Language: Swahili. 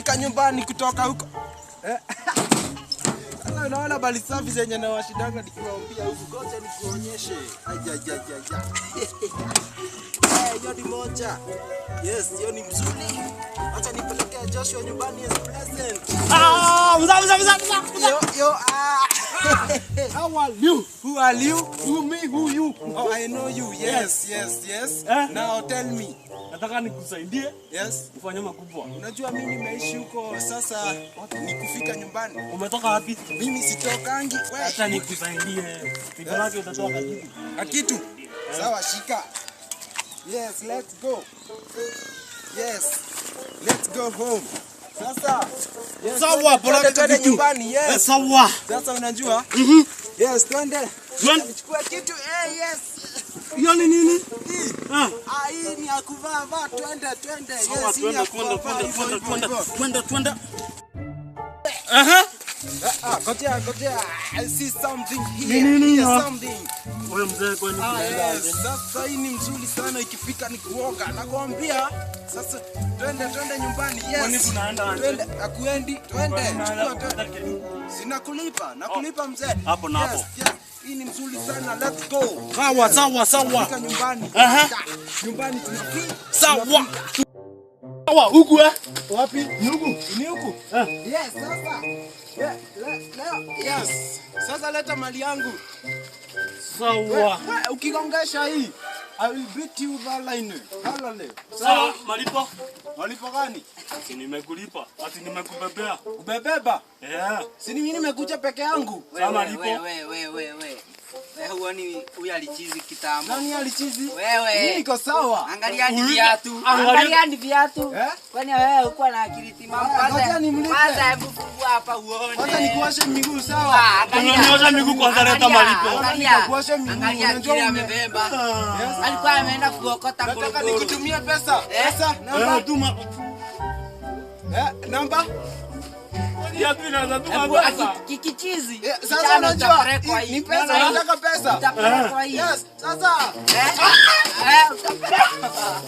Nimefika nyumbani kutoka huko. Eh. Sasa unaona bali safi zenye nawashindanga nikiwaambia huku, ngoja nikuonyeshe. Ajajajaja. Eh, hiyo ni moja. Yes, hiyo ni mzuri. Acha nipelekee Joshua nyumbani as present. Ah, mza mza mza mza. Yo, yo, ah. How are you? Who are you? Who me, who you? Oh, I know you. Yes. Eh? Now tell me. Nataka nikusaidie Yes. ufanye makubwa. Unajua mimi nimeishi huko sasa ni kufika nyumbani. Umetoka wapi? Mimi sitokangi. We, Acha nikusaidie. Pigo lake utatoa kakitu. Akitu. Sawa, shika. Yes, let's go. Yes. Let's go home. Sasa. Yes, Sawa, twende, bora twende, twende kitu. nyumbani. Yes. Sawa. Sasa unajua? Yes, twende. Twende. Chukua kitu. Eh, yes. Hiyo ni nini? Hii. Ah. Ah, hii ni ya kuvaa vaa, twende twende. Sawa, Yes, hii ni twende ya twende kuvaa vaa, twende hivyo, twende hivyo, twende hivyo. twende twende. Aha. Ah, ngojea ngojea. I see something here. Ni nini Here, hiyo? something. Wewe mzee, kwani Ah, tunaenda yes. aje? Sasa hii ni mzuri sana ikifika ni kuoga. Nakwambia. Sasa twende twende nyumbani. Yes. Kwani tunaenda aje? Twende, akuendi. Twende. Kwani tunaenda Chukua twende. kupata kitu? Sina kulipa, nakulipa mzee. Hapo na Yes, hapo. yes. Hii ni mzuri sana. Let's go. Sawa sawa sawa. Fika nyumbani. Aha. Nyumbani tunafika. Sawa. Sawa, huku eh? Wapi? Ni huku. Ni huku. Eh. Yes, sasa. Yeah, leo. Yes. Sasa leta mali yangu. Sawa. We, ukigongesha hii, I will beat you that line. Halale. Sawa, malipo. Malipo gani? Si nimekulipa, ati nimekubebea. Ubebeba. Eh. Si ni mimi nimekuja peke yangu. Sawa, malipo. Wewe, wewe, wewe. Wewe huoni huyu alichizi kitambo. Nani alichizi? Wewe. Mimi niko sawa. Angalia ni Uliza. viatu. Angalia. Angalia ni viatu. Eh? Kwani wewe hukuwa na akili timamu? Haya, Kwanza ngoja nimlipe. Kwanza hebu fungua hapa uone. Kwanza nikuoshe miguu sawa. Ah, angalia. Unaniosha miguu kwanza, leta Angalia, malipo. Angalia. Nikuoshe miguu, Angalia unajua kile amebeba. Yes. Alikuwa ameenda kuokota Nataka korokoro. nikutumie pesa. Eh? Pesa namba. Eh, tuma. Eh, namba. Viatu inaweza tuma Hebu pesa. kikichizi. Eh, sasa Mchana unajua utapelekwa hii hii. ni pesa, Unaona hii? nataka pesa. Utapelekwa hii. Yes, sasa. Eh? Eh, utapelekwa.